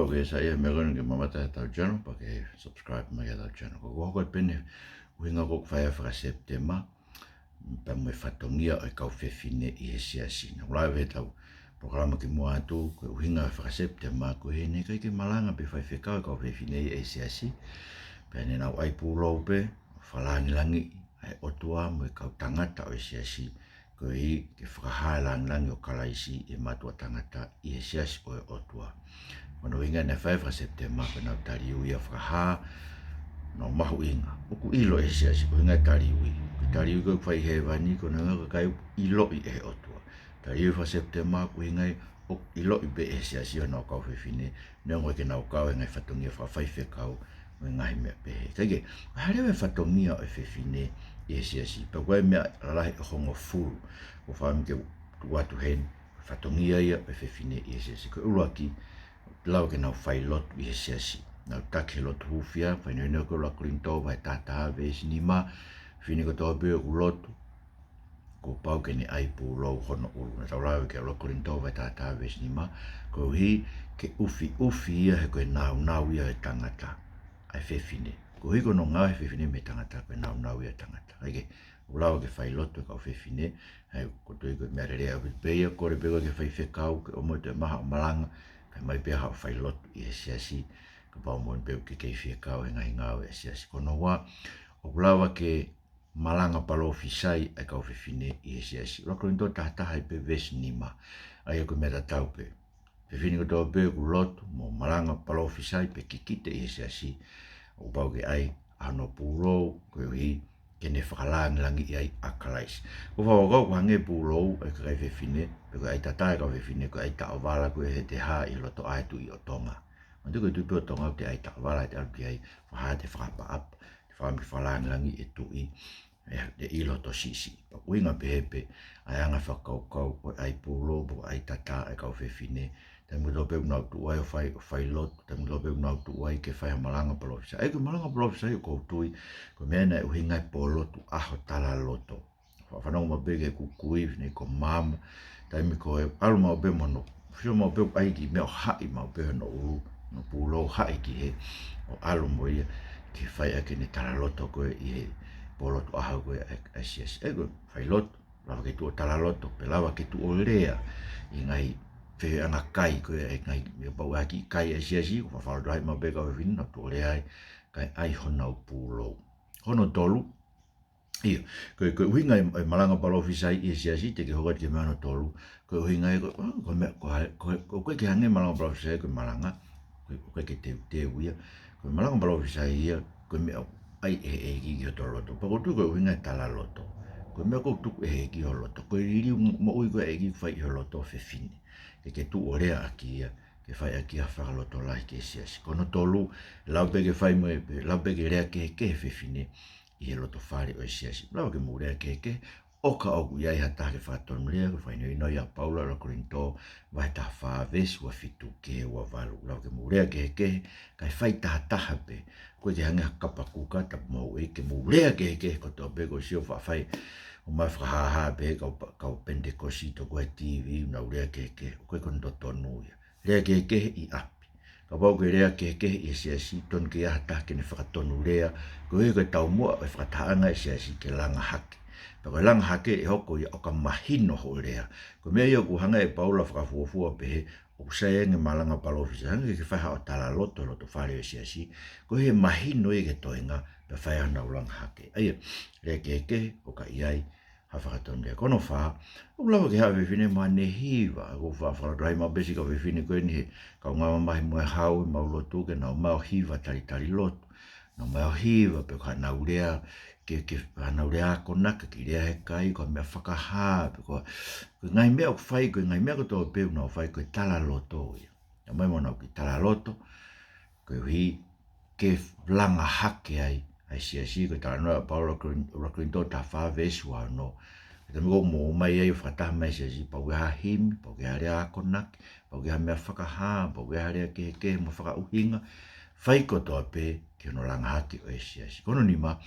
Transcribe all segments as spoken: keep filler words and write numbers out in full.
ʻOku sai ʻa e meʻa ko eni ke mamata ʻetau channel, pea ke subscribe mai ki heʻetau channel. Ko e hoko atu pē ʻeni ʻuhinga ko ē ʻoku fai ai e faka-Sepitema, pea mo e fatongia ʻo e kau fefine ʻi he siasi. Naʻa ku lave heʻetau polokalama kimuʻa atu, ko e ʻuhinga ʻo e faka-Sepitema, ko ʻene ʻikai ke malanga pe faifekau e kau fefine ʻi he siasi. Pea ne nau ʻai pūlou pē, fakalāngilangiʻi ʻa e ʻOtua mo e kau tangata ʻo e siasi, koeʻuhi ke fakahā e lāngilangi ʻo Kalaisi ʻi he mātuʻa tangata ʻi he siasi ʻo e ʻOtua. Ko hono ʻuhinga naʻe fai e faka-Sepitema, ko ʻenau taliui ia ʻo fakahā, nau mahuʻinga. ʻOku ʻilo ʻe he siasi, ko e ʻuhinga e taliui. Ko e taliui ko ē ʻoku fai ʻi hēvani, ko hono ʻuhinga ko e kakai ʻoku ʻiloʻi ʻe he ʻOtua. Taliui faka-Sepitema, ko e ʻuhinga ia ʻoku ʻiloʻi pē ʻe he siasi honau kau fefine, neongo ʻikai ke nau kau he ngaahi fatongia fakafaifekau mo e ngaahi meʻa pehē. Kae kehe, ko e hā leva e fatongia ʻo e fefine ʻi he siasi? Pea ko e meʻa lalahi ʻe hongofulu ʻoku ou fakaʻamu ke u tuku atu heni, fatongia ia ʻo e fefine ʻi he siasi. Ko e ʻuluaki, lava ke nau failotu ʻi he siasi. Nau taki he lotu hūfia, fakahinohino ko ē ʻe ʻuluaki Kolinitō vahe taha taha veesi nima, fefine kotoa pē ʻoku lotu, kuo pau ke ne ʻai pūlou hono ʻulu. Naʻa tau lave ki ai ʻuluaki Kolinitō vahe taha taha veesi nima, koeʻuhi ke ʻufiʻufi ia he ko e nāunau ia ʻo e tangata, ʻa e fefine. Koeʻuhi ko hono ngaohi e fefine mei he tangata, ko e nāunau ia ʻo e tangata. Kae kehe, ʻoku lava ke failotu e kau fefine, ʻa ia ʻoku ou tui ko e meʻa lelei ʻaupito pē ia, kole pē koe ki he faifekau ke ʻomai e toʻomaha ʻo malanga, kae ʻomai pē haʻo failotu ʻi he siasi, kapau moʻoni pē ʻoku ke kei fie kau he ngaahi ngāue ʻa e siasi. Ko hono ua, ʻoku lava ke malanga palōfisai e kau fefine ʻi he siasi. ʻUluaki Kolinitō taha taha ʻi he veesi nima. ʻA ia ko e meʻa tatau pē. Fefine kotoa pē ʻoku lotu mo malanga palōfisai pe kikite ʻi he siasi, ʻoku pau ke ʻai ʻa hono pūlou, koeʻuhi ke ne fakalāngilangiʻi ai ʻa Kalaisi. ʻOku ou fakakaukau ʻoku hangē e pūlou ʻa e kakai fefine, pe ko e ʻai tatā e kau fefine, ko e ʻai taʻovala ko ē he te hā ʻi he lotoʻā e Tuʻi ʻo Tonga. Manatuʻi ko e Tuʻi pē ʻo Tonga ʻoku te ʻai taʻovala, te ʻalu ki ai, fakahā ʻete fakaʻapaʻapa, ʻete fakaʻamu ke fakalāngilangiʻi e Tuʻi, ʻe, ʻe ʻilo hoto siʻisiʻi. Pea ʻuhinga pehē pē ʻa e anga fakakaukau ʻo e ʻai pūlou, pe ko e ʻai tatā e kau fefine. Taimi kotoa pē ʻoku nau tuʻu ai ʻo fai, ʻo failotu, taimi kotoa pē ʻoku nau tuʻu ai ke fai ha malanga palōfisai. ʻA ia ko e malanga palōfisai ʻoku ou tui, ko e meʻa ia naʻe ʻuhinga ai e pōlotu ʻaho talaloto. Fakafanongo maʻu pē ki he kui, fefine ko mama, taimi ko ē ʻalu maʻu pē mo hono, sio maʻu pē ʻoku ʻai e kiʻi meʻa ʻo haʻi maʻu pē hono ʻulu, hono pūlou, haʻi ki hē, ʻo ʻalu mo ia ke fai ʻaki ʻene talaloto ko ē ʻi he pōlotu ʻaho ko ē ʻa e, ʻa e siasi. ʻA ia ko e failotu, lava ke tuʻu ʻo talaloto, pe lava ke tuʻu ʻo lea ʻi he ngaahi feohiʻanga kai ko ē, ʻa e ngaahi meʻa pau ʻaki kai ʻa e siasi, ʻoku fakalotolahi maʻu pē e kau fefine, nau tuʻu ʻo lea ai, kae ʻai honau pūlou. Hono tolu, ʻio, ko e, ko e ʻuhinga e, e malanga palōfisai ʻi he siasi, te ke hoko atu ki he meʻa hono tolu, ko e ʻuhinga ia ko, ko e meʻa, ko e, ko e, ko e, ʻoku ʻikai ke hangē e malanga palōfisai ko e malanga, ko e, ʻoku ʻikai ke teuteu ia, ko e malanga palōfisai ia, ko e meʻa ʻoku ʻai ʻe he ʻEiki ki hoto loto. Pea ʻoku ou tui ko e ʻuhinga e talaloto, ko e meʻa ʻoku tuku ʻe he ʻEiki ki ho loto, ko e liliu mo-, moʻui ko ē ʻa e ʻEiki ʻoku fai ʻi ho loto, fefine. Ke ke tuʻu ʻo lea ʻaki ia, ke fai ʻaki ha fakalotolahi ki he siasi. Ko hono tolu, lava pē ke fai mo e, lava pē ke lea kehekehe e fefine ʻi he loto fale ʻo e siasi. Lava ke mou lea kehekehe, ʻo ka ʻoku ʻi ai ha taha ke fakatonulea, ko e fakahinohino ia ʻa Paula ʻi he ʻuluaki Kolinitō vahe taha fā veesi ua fitu ki he ua valu. Lava ke mou lea kehekehe, kae fai tahataha pē. ʻOku ʻikai ke hangē ha kapa kuka, tapu mo e ʻEiki, ke mou lea kehekehe kotoa pē, ko e sio faʻa fai ʻo mai fakahāhā pē he kau pa-, kau Penitekosi, toʻo ko ē he T V, nau lea kehekehe, ʻoku ʻikai ko hono totonu ia. Lea kehekehe ʻi ʻapi. Kapau ʻoku ke lea kehekehe ʻi he siasi, tonu ke ʻi ai ha taha ke ne fakatonulea, koeʻuhi ko e taumuʻa ʻo e fakatahaʻanga ʻa e siasi ke langa hake. Pea ko e langa hake ʻe hoko ia ʻo ka mahino hoʻo lea. Ko e meʻa ia ʻoku hanga ʻe Paula ʻo fakafuofua pehē, ʻoku sai ange e malanga palōfisai, hangē ke ke fai haʻo talaloto he loto fale ʻo e siasi, koeʻuhi ʻe mahino ia ki he toenga, pea fai ai honau langa hake. ʻA ia, lea kehekehe, ʻo ka ʻi ai ha fakatonulea. Ko hono fā, ʻoku lava ke haʻu e fefine mo haʻane hiva, ʻoku ou faʻa fakalotolahi maʻu pē siʻi kau fefine ko eni he kaungā mamahi mo e hau, ʻemau lotu, ke nau ō mai ʻo hiva talitali lotu. Nau ō mai ʻo hiva, pe ko haʻanau lea, ke, ke, haʻanau lea akonaki, kiʻi lea he kai, ko ha meʻa fakahā, pe ko, ko e ngaahi meʻa ʻoku fai, ko e ngaahi meʻa kotoa pē ʻoku nau fai, ko e talaloto ia. Nau ō mai mo honau kiʻi talaloto, koeʻuhi ke langa hake ai ʻa e siasi, ko e talanoa ʻa Paula ʻi he ʻuluaki Kolinitō taha fā veesi ua ono. He taimi ko ē ʻoku mou ō mai ai ʻo fakataha mai e siasi, pau ke ʻi ai ha himi, pau ke ʻi ai ha lea akonaki, pau ke ʻi ai ha meʻa fakahā, pau ke ʻi ai ha lea kehekehe mo fakaʻuhinga, fai kotoa pē ki hono langa hake ʻo e siasi. Ko hono nima,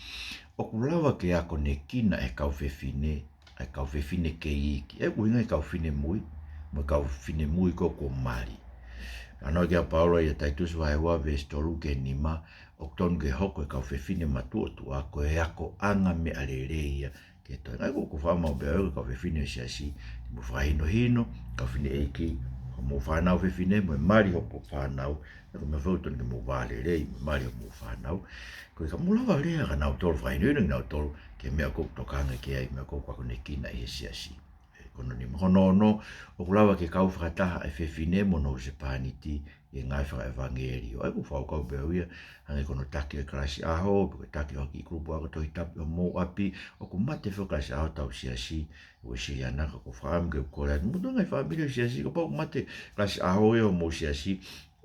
ʻoku lava ke akonekina e kau fefine, ʻa e kau fefine kei iiki. ʻOku ʻuhinga ki he kau finemui, mo e kau finemui ko ē kuo mali. Talanoa ki ai ʻa Paula ʻia Taitusi vahe ua veesi tolu ki he nima, ʻoku tonu ke hoko e kau fefine matuʻotuʻa ko e akoʻanga meʻa lelei ia ki he toenga. ʻOku, ʻoku ou fakaʻamu pē au ki he kau fefine ʻo e siasi, ke mou fakahinohino, kau fineʻeiki, hoʻomou fānau fefine, mo e mali hoʻomou fānau, ʻa ia ko e meʻa foki ʻoku tonu ke mou vā lelei, mo e mali hoʻomou fānau. Ko ia ka mou lava leva ke nau tolu fakahinohino kinautolu ki he meʻa ʻoku tokanga ki ai, meʻa ʻoku akonekina ʻi he siasi. Ko hono nima. Hono ono, ʻoku lava ke kau fakataha e fefine mo hono husepāniti ʻi he ngāue fakaʻevangeliō. ʻA ia ʻoku ou fakakaukau pē au ia, hangē ko hono taki e kalasi ʻaho, pe ko e taki ʻo ha kiʻi kulupu ako Tohi Tapu ʻi homou ʻapi, ʻoku mate foki e kalasi ʻaho hotau siasi, ʻo e siasi ʻanaka. ʻOku ou fakaʻamu ke u kole atu, mou tuʻu ngaahi fāmili ʻo e siasi, kapau ʻoku mate e kalasi ʻaho ia homou siasi,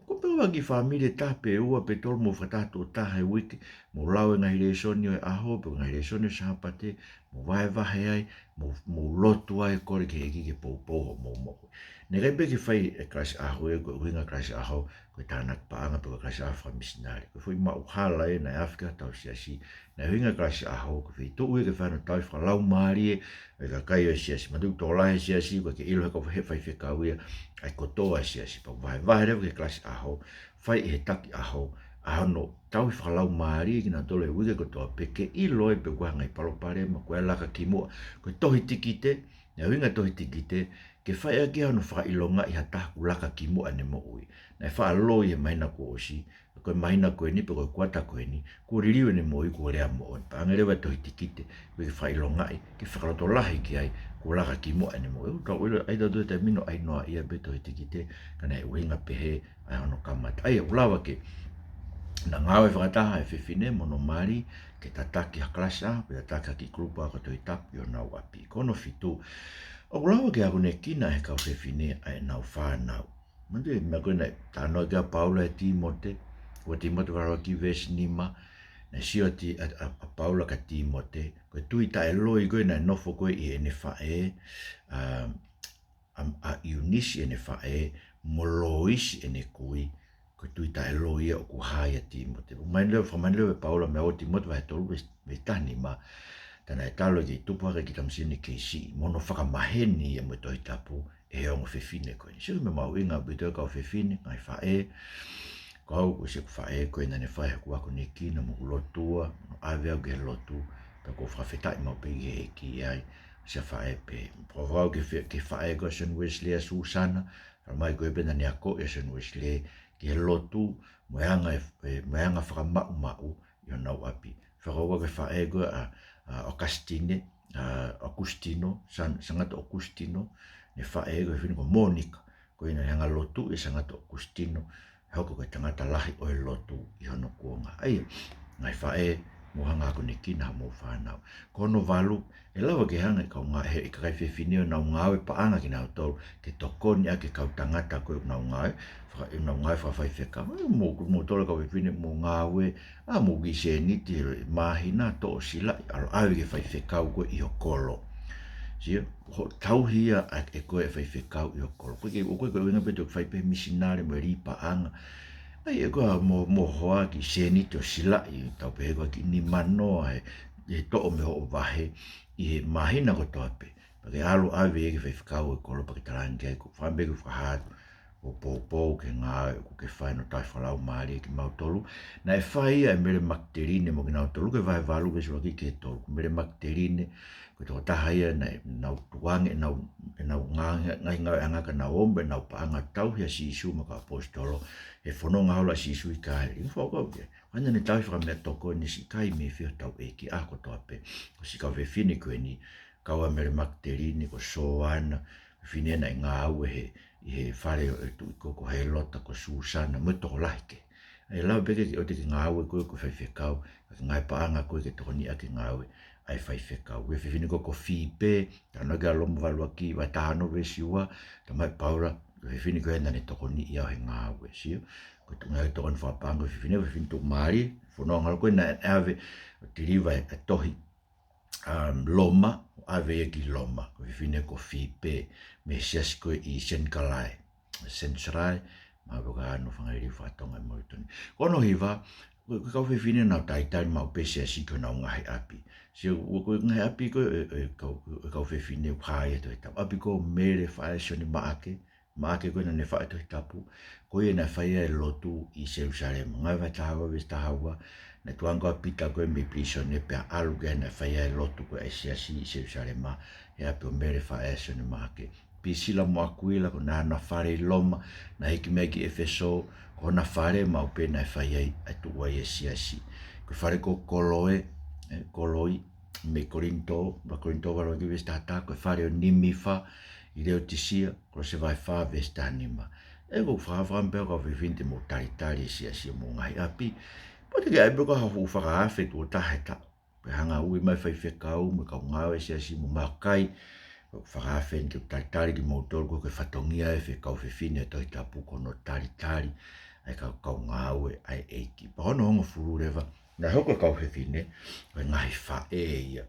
ko e pē ʻoku ʻi ai ha kiʻi fāmili ʻe taha pe ua pe tolu mou fakataha tuʻo taha he uike, mou lau e ngaahi lēsoni ʻo e ʻaho, pe ko e ngaahi lēsoni ʻo e Sāpate, mou vahevahe ai, mou, mou lotu ai, kole ki he ʻEiki ke poupou hoʻomou moʻui. Naʻe ʻikai pē ke fai e kalasi ʻaho ia, ko e ʻuhinga e kalasi ʻaho, ko e tānaki paʻanga pe ko e kalasi ʻaho fakamisinale. Ko e foʻi maʻuhala ia naʻe afe ki ai hotau siasi, naʻe ʻuhinga e kalasi ʻaho, ko e feituʻu ia ke fai ai hono tauhi fakalaumālie ʻo e kakai ʻo e siasi. Manatuʻi ʻoku tokolahi e siasi, ʻoku ʻikai ke ʻilo ʻe he kau he faifekau ia ʻa e kotoa e siasi. Pea ʻoku vahevahe leva ki he kalasi ʻaho, fai ʻi he taki ʻaho, ʻa hono tauhi fakalaumālie kinautolu he uike kotoa pē ke ʻilo ai pe ko e hā e ngaahi palopalema, ko e laka ki muʻa. Ko e tohi tikite, naʻe ʻuhinga e tohi tikite ke fai ʻaki hono fakaʻilongaʻi ha taha kuo laka ki muʻa ʻene moʻui. Naʻe faʻa loi he māhina kuo ʻosi, ko e māhina ko eni pe ko e kuata ko eni, kuo liliu ʻene moʻui, kuo lea moʻoni. Pea ʻoange leva e tohi tikite, ko e fakaʻilongaʻi, ke fakalotolahi ki ai, kuo laka ki muʻa ʻene moʻui. ʻOku tau ʻilo ai tautolu he taimi ni ʻoku ʻai noaʻia pē e tohi tikite, ka naʻe ʻuhinga pehē ʻa hono kamata. ʻA ia, ʻoku lava ke na ngāue fakataha e fefine mo hono mali, ke tataki ha kalasi ʻaho, pe tataki ha kiʻi kulupu ako Tohi Tapu ʻi honau ʻapi. Ko hono fitu, ʻoku lava ke akonekina ʻe he kau fefine ʻa ʻenau fānau. Manatuʻi e meʻa ko ē naʻe talanoa ki ai ʻa Paula ʻia Tīmote, ʻUluaki Tīmote vahe ua ki he veesi nima, naʻe sio ʻa Ti-, ʻa, ʻa, ʻa Paula kia Tīmote, ko e tui taʻeloi ko ē naʻe nofo ko ē ʻi heʻene faʻē, ʻa, ʻa, ʻa ʻIunisi ʻene faʻē, mo Loisi ʻene kui, ko e tui taʻeloi ia ʻoku hā ʻia Tīmote. Mahino leva, fakamahino leva ʻe Paula mei ʻUluaki Tīmote vahe tolu veesi, veesi taha nima, tā naʻe talu e kei tupu hake e kiʻi tamasiʻi ni kei siʻi, mo hono fakamaheni ia mo e Tohi Tapu ʻe he ongo fefine ko eni. Sio ki he meʻa mahuʻinga ʻaupito ʻa e kau fefine, ngaahi faʻē, ko au, ko siʻeku faʻē ko ē naʻá ne fai hoku akonekina mo hoku lotua, mo hono ʻave au ki he lotu, pea ʻoku ou fakafetaʻi maʻu pē ki he ʻEiki ai, siʻa faʻē pē. Ko au ki he fe-, ki he faʻē ko ē ʻa Sione Uesilē, ʻa Susana, talamai ko ē pē naʻá ne akoʻi ʻa Sione Uesilē ki he lotu, mo e anga e, e, mo e anga fakamaʻumaʻu ʻi honau ʻapi. Fakakaukau ki he faʻē ko ē ʻa, ʻa ʻOkasitine, ʻa ʻOkusitino, San-, Sangata ʻOkusitino, ʻene faʻē ko e fefine ko Mōnika. Ko ia naʻá ne hanga ʻo lotu ʻi he Sangata ʻOkusitino, hoko ko e tangata lahi ʻo e lotu ʻi hono kuonga. ʻA ia, ngaahi faʻē, mou hanga ʻo akonekina hoʻomou fānau. Ko hono valu, ʻe lava ke hanga ʻe he kau ngā-, he kakai fefine ʻoku nau ngāue paʻanga kinautolu, ke tokoni ʻaki e kau tangata ko ē ʻoku nau ngāue, faka-, ʻoku nau ngāue fakafaifekau. Mou, mou tolo kau fefine, mou ngāue, ʻa mou kiʻi sēniti he māhina, toʻo silaʻi, ʻalu ʻave ki he faifekau ko ē ʻi ho kolo. Sio, hoʻo tauhi ia ʻa e, ʻe koe e faifekau ʻi ho kolo. ʻOku ʻikai ke, ʻoku ʻikai ko e ʻuhinga pē te ke fai pē misinale mo e lī paʻanga. ʻAi, ʻe koe ʻa mo, mo hoa kiʻi sēniti ʻo silaʻi, tau pehē ko e kiʻi nima noa he, he toʻo mei hoʻo vahe ʻi he māhina kotoa pē. Pea ke ʻalu ʻave ia ki he faifekau ʻo e kolo pea ke talaange ki ai, ko e fakaʻamu pē ke u fakahā atu hoʻo poupou ki he ngāue ʻoku ke fai hono tauhi fakalaumālie kimautolu. Naʻe fai ia ʻe Mele Makiteline mo kinautolu, Luke vahe valu veesi ʻuluaki ki he tolu. Ko Mele Makiteline, ko e tokotaha ia naʻa nau tukuange ʻenau, ʻenau ngā-, ngaahi ngāueʻanga ka nau ō mo ʻenau paʻanga tauhi ʻa Sīsū mo e kau ʻaposetolo, he fononga holo ʻa Sīsū ʻi Kāleli. Fakakaukau ki ai. Ko ʻene tauhi fakameʻatokoni, siʻi kai mei fē hotau ʻEiki ʻaho kotoa pē. Ko siʻi kau fefine ko eni, kau ai ʻa Mele Makiteline, ko Soana, fefine naʻe ngāue he, ʻi he fale ʻo e tuʻi ko, ko Hēlota, ko Susana, mo e tokolahi kehe. ʻE lava pē ke, ke ʻoua te ke ngāue koe ko e faifekau, ka ke ngāue paʻanga koe ke tokoni ʻaki e ngāue ʻa e faifekau. Ko e fefine ko, ko Fīpe, talanoa ki ai ʻa Loma vahe ʻuluaki, vahe taha ono veesi ua, talamai ʻe Paula, ko e fefine ko ē naʻá ne tokoniʻi au he ngāue, sio. Ko e tuʻunga ia e tokoni fakapaʻanga ʻo e fefine, ko e fefine tuʻumālie, fononga holo ko ē naʻe ʻave ʻo tiliva e, e tohi, um, Loma, ʻo ʻave ia ki Loma, ko e fefine ko Fīpe, mei he siasi ko ē ʻi Senkalai, Sensalai, ma vokano fangai liu fatonga e Moulitoni. Ko hono hiva, ko e, ko e kau fefine ʻoku nau talitali maʻu pē siasi ki honau ngaahi ʻapi. Sio, ko e, ko e ngaahi ʻapi ko ē, e, e kau, e kau fefine ʻoku hā ia he Tohi Tapu. ʻApi ko Mele, faʻē Sione Maʻake, Maʻake ko ē naʻa ne faʻu e Tohi Tapu, ko ia naʻe fai ai e lotu ʻi Selusalema. Ngāue vahe taha ua veesi taha ua, naʻe tukuange ʻa Pita ko ē mei pilīsone pea ʻalu ki ai, naʻe fai ai e lotu ko ē ʻa e siasi ʻi Selusalema, he ʻapi ʻo Mele faʻē ʻa Sione Maʻake. Pisila mo ʻAkuila, ko ʻena fale ʻi Loma, naʻe hiki mei ai ki ʻEfesō, ko hona fale maʻu pē naʻe fai ai ʻa e tuʻu ai e siasi. Ko e fale ko Koloe, ē, Koloi, mei Kolinitō, ʻuluaki Kolinitō vahe ʻuluaki veesi taha taha, ko e fale ʻo Nimifa, ʻi Leotisia, Kolose vahe fā veesi taha nima. ʻE, ʻoku ou fakaafeʻi pē au kau fefine te mou talitali e siasi ʻi homou ngaahi ʻapi. Pea te ke ʻai pē ko ha fuʻu fakaafe tuʻo taha ʻe taha. Pea hanga ʻo ui mai e faifekau mo e kau ngāue ʻa e siasi mo e meʻakai. ʻOku ou fakaafeʻi ke talitali kimoutolu, ko e fatongia ʻa e kau fefine he Tohi Tapu ko hono talitali ʻa e kau, kau ngāue ʻa e ʻEiki. Pea hono hongofulu leva, naʻe hoko e kau fefine ko e ngaahi faʻē ia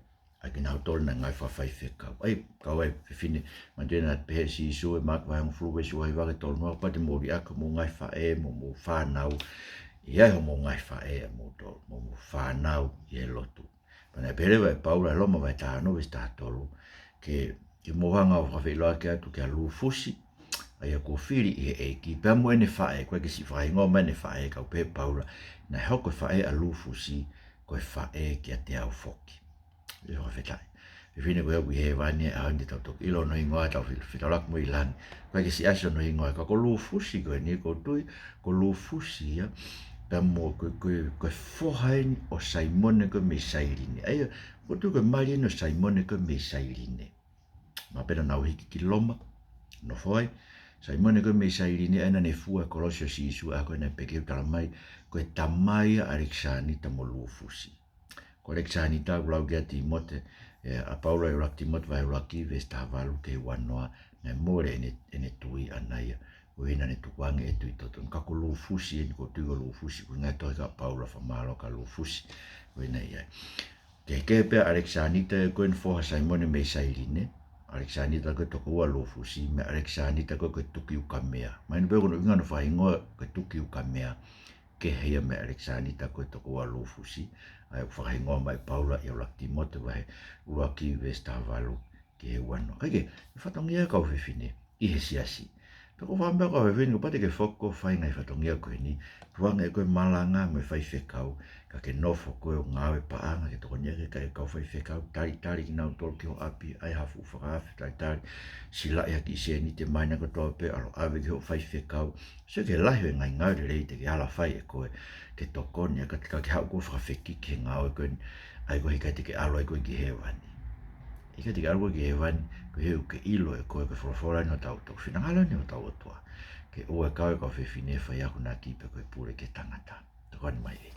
ʻa kinautolu naʻe ngāue fakafaifekau. ʻAi, kau ai fefine, manatuʻi naʻe pehē ʻe Sīsū ʻi Maʻake vahe hongofulu veesi uahiva ki he tolunoa, kapau te mou liʻaki homou ngaahi faʻē mo hoʻomou fānau, ʻe ʻi ai hoʻomou ngaahi faʻē ʻamoutolu, mo hoʻomou fānau ʻi he lotu. Pea naʻe pehē leva ʻe Paula ʻi Loma vahe taha ono veesi taha tolu, ke, ke mou hanga ʻo fakafeʻiloaki atu kia Lufusi, ʻa ia kuo fili ʻi he ʻEiki, pea mo ʻene faʻē. ʻOku ʻikai ke siʻi fakahingoa mai ʻene faʻē, ka ʻoku pehē ʻe Paula, naʻe hoko e faʻē ʻa Lufusi ko e faʻē kiate au foki. ʻE fakafetaʻi. Fefine ko ē ʻoku ʻi hēvani, ʻa eni te tau toki ʻilo hono hingoa, tau fe-, fetaulaki mo ia ʻi langi. ʻOku ʻikai ke siʻi ʻasi hono hingoa, ka ko Lufusi ko eni, ʻoku ou tui ko Lufusi ia, pea mo ko, ko, ko e foha eni ʻo Saimone ko ē mei Sailini. ʻA ia, ʻoku ou tui ko e mali eni ʻo Saimone ko ē mei Sailini. Mahalo pē naʻa nau hiki ki Loma, nofo ai. Saimone ko ē mei Sailini, ʻa ia naʻa ne fua e kolosi ʻo Sīsū, ʻa ia ko ē naʻe pekia, ʻoku tala mai ko e tamai ʻa ʻAlekisānita mo Lufusi. Ko ʻAlekisānita ʻoku lau ki ai ʻa Tīmote, ē, ʻa Paula ʻi he ʻuluaki Tīmote vahe ʻuluaki veesi taha valu ki he ua noa, naʻe mole ʻene, ʻene tui ʻaʻana ia, koeʻuhi naʻa ne tukuange e tui totonu. Ka ko Lufusi eni, ʻoku ou tui ko Lufusi, ko e ngaahi tohi ʻa Paula fakamālō kia Lufusi, ko ena ia. Kehekehe pē ʻa ʻAlekisānita ia ko eni foha ʻo Saimone mei Sailini, ʻAlekisānita ko ē tokoua ʻo Lufusi, mo e ʻAlekisānita ko ē ko e Tuki Ukamea. Mahino pē ko hono ʻuhinga hono fakahingoa ko e Tuki Ukamea, kehe ia mei ʻAlekisānita ko ē tokoua ʻo Lufusi, ʻa ia ʻoku fakahingoa mai ʻe Paula ʻi he ʻuluaki Tīmote vahe ʻuluaki veesi taha valu ki he ua noa. Kae kehe, ko e fatongia ia ʻo e kau fefine ʻi he siasi. Pea ʻoku ou fakaafeʻi pē au kau fefine, kapau te ke foki ʻo fai e ngaahi fatongia ko eni, tukuange ʻe koe e malanga mo e faifekau, ka ke nofo koe ʻo ngāue paʻanga ke tokoniʻaki e kakai kau faifekau, talitali kinautolu ki ho ʻapi, ʻai ha fuʻu fakaafe, talitali, silaʻi ha kiʻi sēniti, māhina kotoa pē, ʻalu ʻo ʻave ki hoʻo faifekau. Sio ki he lahi ʻo e ngaahi ngāue lelei te ke ala fai ʻe koe ke tokoni, ka, ka ke haʻu koe ʻo fakafekiki he ngāue ko eni, ʻa ia ʻoku ʻikai te ke ʻalu ai koe ki hēvani. ʻIkai te ke ʻalu koe ki hēvani, koeʻuhi ʻoku ke ʻilo ʻe koe ko e folofola eni ʻo hotau, ko e finangalo eni ʻo hotau ʻOtua ke ʻoua ʻe kau e kau fefine ʻo fai akonaki pe ko e pule ki he tangata. Tokoni mai ē.